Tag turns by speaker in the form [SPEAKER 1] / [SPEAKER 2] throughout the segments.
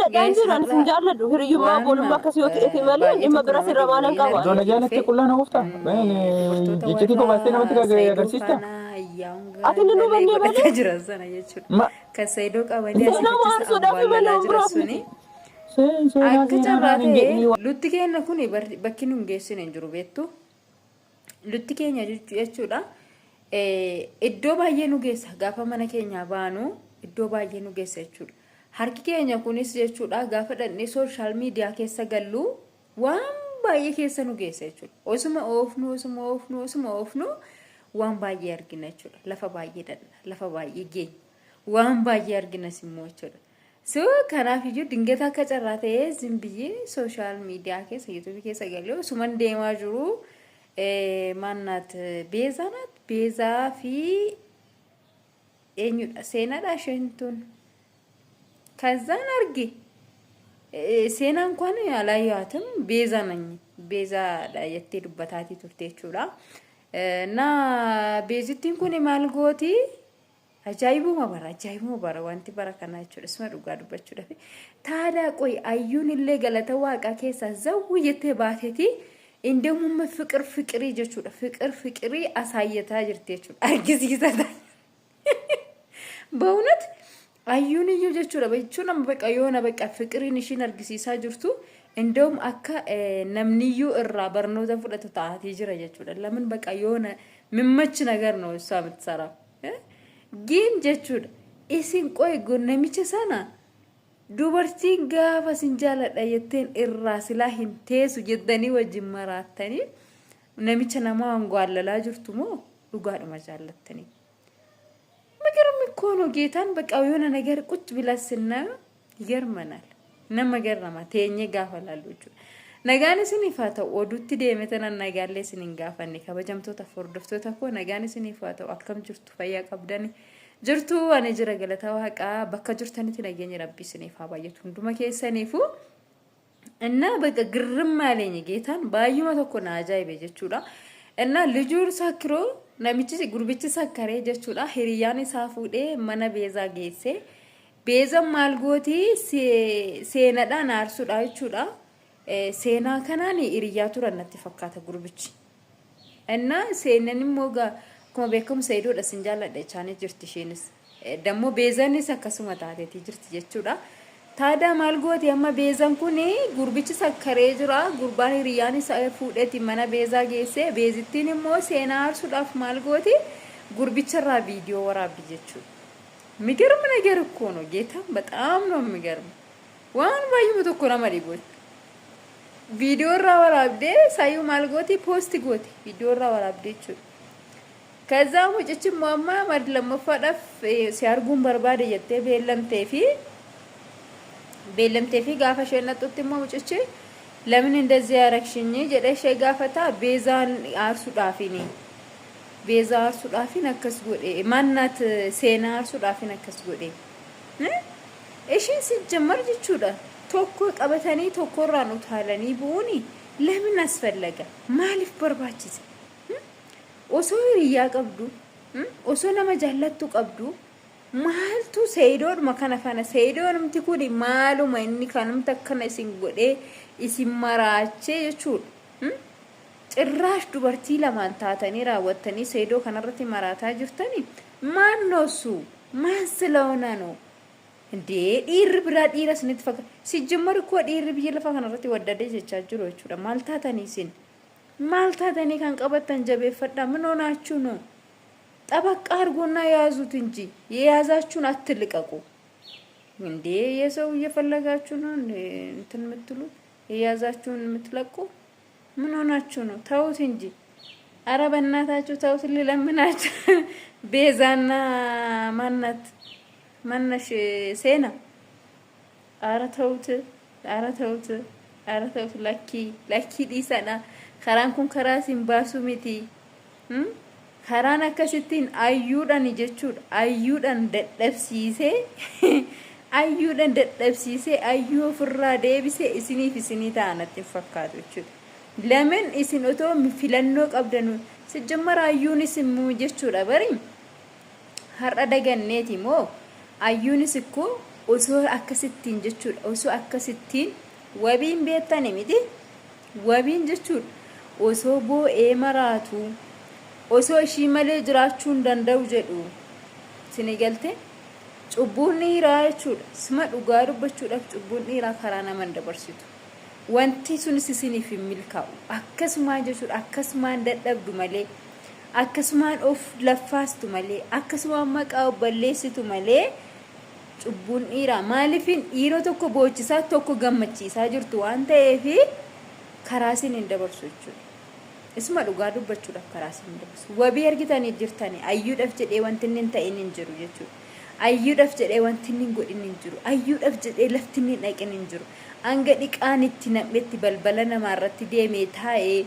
[SPEAKER 1] jaalladhaan
[SPEAKER 2] Guys
[SPEAKER 1] jiru ani sin
[SPEAKER 2] har'a
[SPEAKER 1] jaalladhu hiriyyummaa
[SPEAKER 2] waanuma
[SPEAKER 1] obbolummaa akkasii yoo ta'eeti malee
[SPEAKER 2] baay'ee
[SPEAKER 1] dhimma
[SPEAKER 2] tokko
[SPEAKER 1] bira
[SPEAKER 2] nama
[SPEAKER 1] sirra
[SPEAKER 2] dhibu
[SPEAKER 1] maalan
[SPEAKER 2] wayiin
[SPEAKER 1] qaba.
[SPEAKER 3] Otoo
[SPEAKER 2] argee
[SPEAKER 3] na jaalatte
[SPEAKER 2] dhufe
[SPEAKER 3] qullaa na ooftaa?
[SPEAKER 2] Dubartoota
[SPEAKER 3] Iccitii koo
[SPEAKER 2] warra
[SPEAKER 3] baastee namatti
[SPEAKER 2] Saayidoo
[SPEAKER 3] agarsiista?
[SPEAKER 2] faana ayyaangaa
[SPEAKER 1] Ati nan
[SPEAKER 2] galee
[SPEAKER 1] hubannee
[SPEAKER 2] godhataa
[SPEAKER 1] malee
[SPEAKER 2] jiran sana jechuudha.
[SPEAKER 3] Ma
[SPEAKER 2] Kan Saayidoo qabanii
[SPEAKER 1] seenaa
[SPEAKER 2] asirratti isa
[SPEAKER 1] waarsuudhaaf malee
[SPEAKER 2] awwaalalaa
[SPEAKER 1] waan
[SPEAKER 2] jiran
[SPEAKER 1] biraaf
[SPEAKER 2] suni
[SPEAKER 1] miti.
[SPEAKER 3] seen seenaa
[SPEAKER 2] akka
[SPEAKER 3] seenaa
[SPEAKER 2] carraa
[SPEAKER 3] naan hin
[SPEAKER 2] ta'e
[SPEAKER 3] jedhini.
[SPEAKER 2] lutti keenya kun bakki nu hin geessine hin jiru beektu. Lutti keenya jechuudha. Iddoo baay'ee nu geessa gaafa mana keenyaa baanu iddoo baay'ee nu geessa jechuudha. Harki keenya kunis jechuudha gaafa dhaqnee sooshaal miidiyaa keessa gallu waan baay'ee keessa nu geessa jechuudha. Osuma oofnu osuma oofnu osuma oofnu waan baay'ee argina jechuudha. Lafa baay'ee dhaqna lafa baay'ee geenya waan baay'ee arginas immoo jechuudha. So kanaaf iyyuu dingata akka carraa ta'ee zimbiyyee sooshaal miidiyaa keessa yuutuubii keessa galee osuman deemaa jiru maannaat beezaa naat beezaa fi eenyudha seenaadha isheen tun ከዛን arge seenaan kun alaayyaatም ቤዛ ነኝ beezaadha jettee dubbataatii turte jechuudha. Na beezittiin kun maal gooti? Ajaa'ibuma bara ajaa'ibuma bara wanti bara kanaa jechuudha. Isuma dhugaa dubbachuudhaaf. Taadaa qoy ayyuun illee galata waaqaa keessaa zawwi jettee baateeti. Indemumma fiqir fiqirii jechuudha. Fiqir fiqirii asaayyataa jirti jechuudha. Argisiisataa. በእውነት ayyuun iyyuu jechuudha jechuun amma baqa yoona baqa fiqiriin ishiin argisiisaa jirtu እንደውም akka namniyyuu irraa barnoota fudhatu ta'atii jira jechuudha. ለምን በቃ የሆነ የሚመች ነገር ነው እሷ የምትሰራው ግን jechuudha isin qoy namicha sana dubartiin gaafa sin jaaladha jetteen irraa silaa hin teessu jettanii wajjin maraattanii namicha nama angwaallalaa jirtu moo dhugaadhuma jaallattanii? የሚገርም እኮ ነው ጌታን በቃ የሆነ ነገር ቁጭ ብለን ስናየው ይገርመናል። Nama garrama teenyee gaafa laallu jechuudha. Nagaan isiniif haa ta'u oduutti deeme tanan nagaallee isin hin gaafanne kabajamtoota hordoftoota koo nagaan isiniif haa ta'u akkam jirtu fayyaa qabdani jirtu ani jira galata waaqaa bakka jirtanitti nageenyi rabbi isiniif haa baay'atu hunduma keessaniifu. እና በቃ ግርም አለኝ ጌታን baay'uma tokko na ajaa'ibe jechuudha. እና ልጁ ሰክሮ namichi gurbichi sakkaree jechuudha hiriyyaan isaa fuudhee mana beezaa geesse. Beezaan maal gooti seenadhaan aarsuudha jechuudha. Seenaa kanaan hiriyyaa turan natti fakkaata gurbichi. እና seenan immoo akkuma beekamu Sayidoodha sin jaalladha jechaanii jirti isheenis. Dammoo beezanis akkasuma taateetii jirti jechuudha. Taadaa maal gooti amma beezaan kun gurbichi sakkaree jira. Gurbaan hiriyyaan isaa fuudheeti mana beezaa geesse. Beezittiin immoo seenaa aarsuudhaaf maal gooti gurbicharraa viidiyoo waraabdi jechuudha. የሚገርም ነገር እኮ ነው ጌታ፣ በጣም ነው የሚገርም። waan baay'uma tokko nama dhibu. Viidiyoo irraa waraabdee sayyuu maal gooti post gooti viidiyoo irraa waraabdee jechuudha. ከዛ mucichi immoo amma mad lammaffaadhaaf si arguun barbaade jettee beellamtee fi gaafa isheen dhaxxutti immoo mucichi ለምን እንደዚህ ያረግሽኝ jedhee ishee gaafata beezaan aarsuudhaafini. Beezaa aarsuudhaafin akkas godhe maannaat seenaa aarsuudhaafin akkas godhe. Ishiin ሲጀመር jechuudha tokko qabatanii tokkorraan utaalanii bu'uuni ለምን አስፈለገ? Maaliif barbaachise? Osoo hiriyyaa qabdu osoo nama jaallattu qabdu maaltu seeyidoodhuma kana faana seeyidoonumti kun maaluma inni kanumti akkana isin godhee isin maraachee jechuudha. ጭራሽ dubartii lamaan taatanii raawwattanii seedoo kanarratti maraataa jirtanii ማን ነው እሱ? ማን ስለሆነ ነው እንዴ? Dhiirri biraa dhiira isinitti fakkaata. ሲጀመር እኮ dhiirri biyya lafaa kanarratti waddadee jechaa jiru jechuudha. Maal taatanii isin? Maal taatanii kan qabattan jabeeffadhaa. ምን ሆናችሁ ነው? ጠበቅ አድርጎና የያዙት እንጂ የያዛችሁን አትልቀቁ። እንዴ የሰው እየፈለጋችሁ ነው እንዴ እንትን የምትሉት የያዛችሁን የምትለቁ ምን ሆናችሁ ነው? ተውት እንጂ። አረ በእናታችሁ ተውት፣ ልለምናችሁ። ቤዛና ማናት ማነሽ ሴና፣ አረ ተውት፣ አረ ተውት፣ አረ ተውት። Lakkii lakkii dhiisadha. Karaan kun karaa isin baasu miti. Karaan akkasittiin ayyuudhaan jechuudha. Ayyuudhaan dadhabsiisee ayyuudhaan dadhabsiisee ayyuu ofirraa deebisee isiniif isinii ta'a natti hin fakkaatu jechuudha. ለምን isin otoo filannoo qabdanu ሲጀመር ayyuunis immoo jechuudha bari har'a daganneeti moo ayyuunis እኮ Osoo akkasittiin jechuudha, osoo akkasittiin wabiin beektani miti, wabiin jechuudha, osoo boo'ee maraatu, osoo ishii malee jiraachuu hin danda'u jedhu sini galte. Cubbuun dhiiraa jechuudha, sima dhugaa dubbachuudhaaf, cubbuun dhiiraa karaa nama hin dabarsitu. Wanti sunis isiniif hin milkaa'u. Akkasumaan jechuudha, akkasumaan dadhabdu malee, akkasumaan of laffaastu malee, akkasumaan maqaa of balleessitu malee. Cubbuun dhiiraa, maaliifin dhiiroo tokko boochisaa, tokko gammachiisaa jirtu waan ta'eef, karaa isin hin dabarsu jechuudha. Isuma dhugaa dubbachuudhaaf, karaa isin hin dabarsu. Wabii argitanii jirtanii, Ayyuudhaaf jedhee wanti inni hin ta'in hin jiru jechuudha. Ayyuudhaaf jedhee wanti inni hin godhin hin jiru. Ayyuudhaaf jedhee lafti inni hin dhaqin hin jiru. Hanga dhiqaan itti nam'etti balbala namaa irratti deemee taa'ee,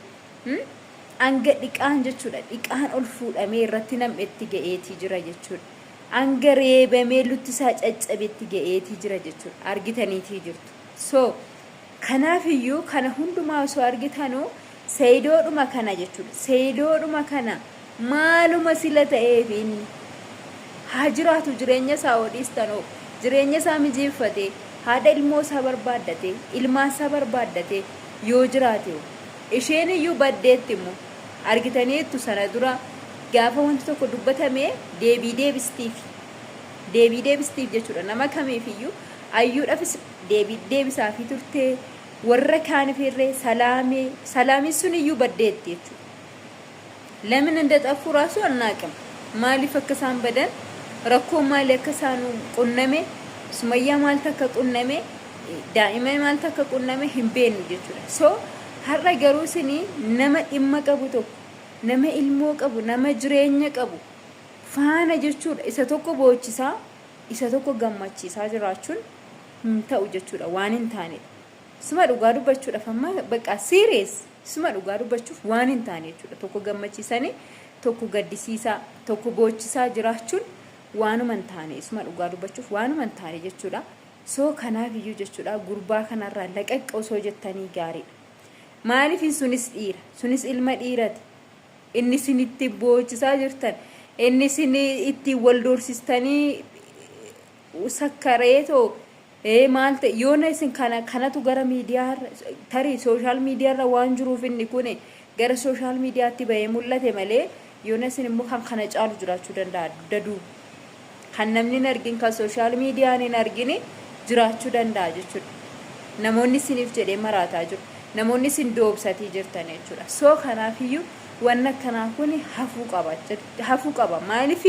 [SPEAKER 2] hanga dhiqaan jechuudha, dhiqaan ol fuudhamee irratti nam'etti ga'eetii jira jechuudha. Hanga reebamee lutti isaa caccabetti ga'eetii jira jechuudha. Argitaniitii jirtu. So kanaaf iyyuu kana hundumaa osoo argitanuu, Seeyidoodhuma kana jechuudha. Seeyidoodhuma kana maaluma sila ta'eef inni haa jiraatu, jireenya isaa hoo dhiistanoo, jireenya isaa mijeeffatee, haadha ilmoo isaa barbaaddatee, ilmaan isaa barbaaddatee yoo jiraate hoo? Isheen iyyuu baddeetti immoo argitaniittu. Sana dura gaafa wanti tokko dubbatame deebii deebistiif, deebii deebistiif jechuudha. Nama kamiif iyyuu, Ayyuudhaafis deebii deebisaafii turte, warra kaaniif irree salaamee salaamiin sun iyyuu baddeetti jechuudha. ለምን እንደጠፉ ራሱ አናውቅም። Maaliif akka isaan badan, rakkoo maali akka isaan qunname, Sumayyaa maaltu akka qunname, daa'ima maaltu akka qunname hin beeknu jechuudha. So har'a garuu isinii nama dhimma qabu tokko, nama ilmoo qabu, nama jireenya qabu faana jechuudha, isa tokko boochisaa, isa tokko gammachiisaa jiraachuun hin ta'u jechuudha, waan hin taanedha. Suma dhugaa dubbachuudhaaf, amma bakka serious, suma dhugaa dubbachuuf, waan hin taane jechuudha. Tokko gammachiisanii, tokko gaddisiisaa, tokko boochisaa jiraachuun waanuma hin taane. Suma dhugaa dubbachuuf, waanuma hin taane jechuudha. So kanaaf iyyuu jechuudha, gurbaa kanarraa laqaqqa osoo jettanii gaariidha. Maaliif, sunis dhiira, sunis ilma dhiirati. Inni isin itti boochisaa jirtan, inni isin itti wal doorsistanii sakkareetoo maal ta'e, yoona isin kana kanatu gara miidiyaa, tarii social miidiyaarra waan jiruuf inni kun gara social miidiyaatti bahee mul'ate malee, yoona isin immoo kan kana caalu jiraachuu danda'a. Dugda duuba kan namni hin argin, kan social miidiyaan hin argine jiraachuu danda'a jechuudha. Namoonni isiniif jedhee maraataa jiru. Namoonni isin doobsatii jirtan jechuudha. So kanaafiyyuu wanni akkanaa kun hafuu qaba. Hafuu qaba. Maaliif,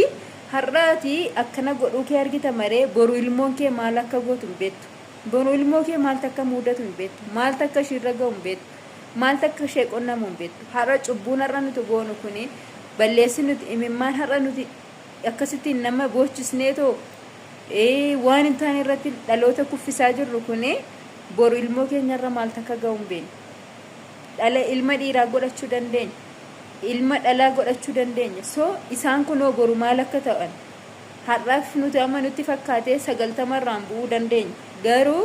[SPEAKER 2] har'aati akkana godhuu kee argita maree, boru ilmoon kee maal akka gootu hin beektu. Boru ilmoo kee maaltu akka mudatu hin beektu. Maaltu akka ishiirra ga'u hin beektu. Maaltu akka ishee qonnamu hin beektu. Har'a cubbuun har'a nuti goonu kuni, balleessi nuti, imimmaan har'a nuti akkasittiin nama boochisneetoo waan hin taane irratti dhaloota kuffisaa jirru kuni, boru ilmoo keenyarra maaltu akka ga'u hin beeknu. Dhala ilma dhiiraa godhachuu dandeenya. Ilma dhalaa godhachuu dandeenya. So isaan kunoo boru maal akka ta'an, har'aaf nuti amma nutti fakkaatee 90rraan bu'uu dandeenya. Garuu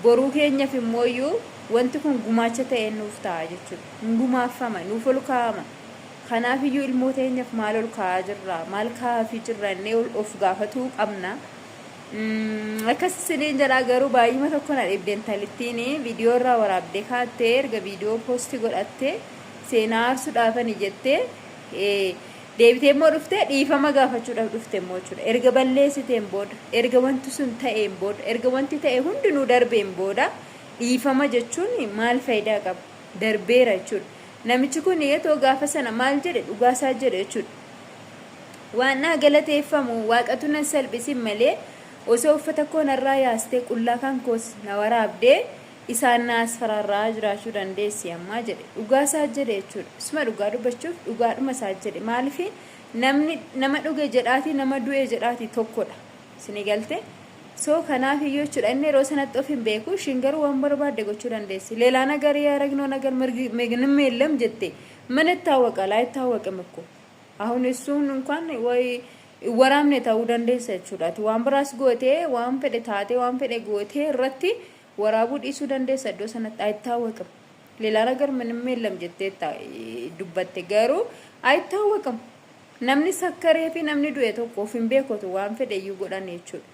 [SPEAKER 2] boruu keenyaaf immooyyuu wanti kun gumaacha ta'ee nuuf ta'a jechuudha. Hin gumaaffama, nuuf ol kaa'ama. Kanaaf iyyuu ilmoo teenyaaf maal ol kaa'aa jirra? Maal kaa'aafii jirra? Inni of gaafatuu qabna. Akkas isiniin jedhaa, garuu baay'uma tokko na dhibde intalittiin. Viidiyoo irraa waraabdee kaattee, erga viidiyoo post godhattee, seenaa aarsuudhaafani jettee deebitee immoo dhuftee dhiifama gaafachuudhaaf dhufte immoo jechuudha. Erga balleessiteen booda, erga wanti sun ta'een booda, erga wanti ta'e hundinuu darbeen booda dhiifama jechuun maal faayidaa qaba? Darbeera jechuudha. Namichi kun etoo gaafa sana maal jedhe, dhugaasaa jedhe jechuudha. Waan naa galateeffamu, Waaqatu nan salphisin malee, osoo uffata koo narraa yaastee, qullaa kan koos na waraabdee, isaan na asfaraarraa jiraachuu dandeessi ammaa jedhe. Dhugaa isaa jedhe jechuudha. Isuma dhugaa dubbachuuf, dhugaadhuma isaa jedhe. Maaliif, namni nama dhuge jedhaati, nama du'e jedhaati tokkodha. Sini galte? So kanaaf iyyuu jechuudha, inni yeroo sanatti of hin beeku, ishiin garuu waan barbaadde gochuu dandeessi. ሌላ ነገር ያደረግነው ነገር ምንም የለም jette ምን ይታወቃል? አይታወቅም እኮ። አሁን እሱን እንኳን ወይ waraabne ta'uu dandeessa jechuudha. Ati waan biraas gootee, waan fedhe taatee, waan fedhe gootee irratti waraabuu dhiisuu dandeessa iddoo sanatti, አይታወቅም። ሌላ ነገር ምንም የለም jettee dubbatte, garuu አይታወቅም። Namni sakkaree fi namni du'e tokko of hin beekutu, waan fedhe iyyuu godhan jechuudha.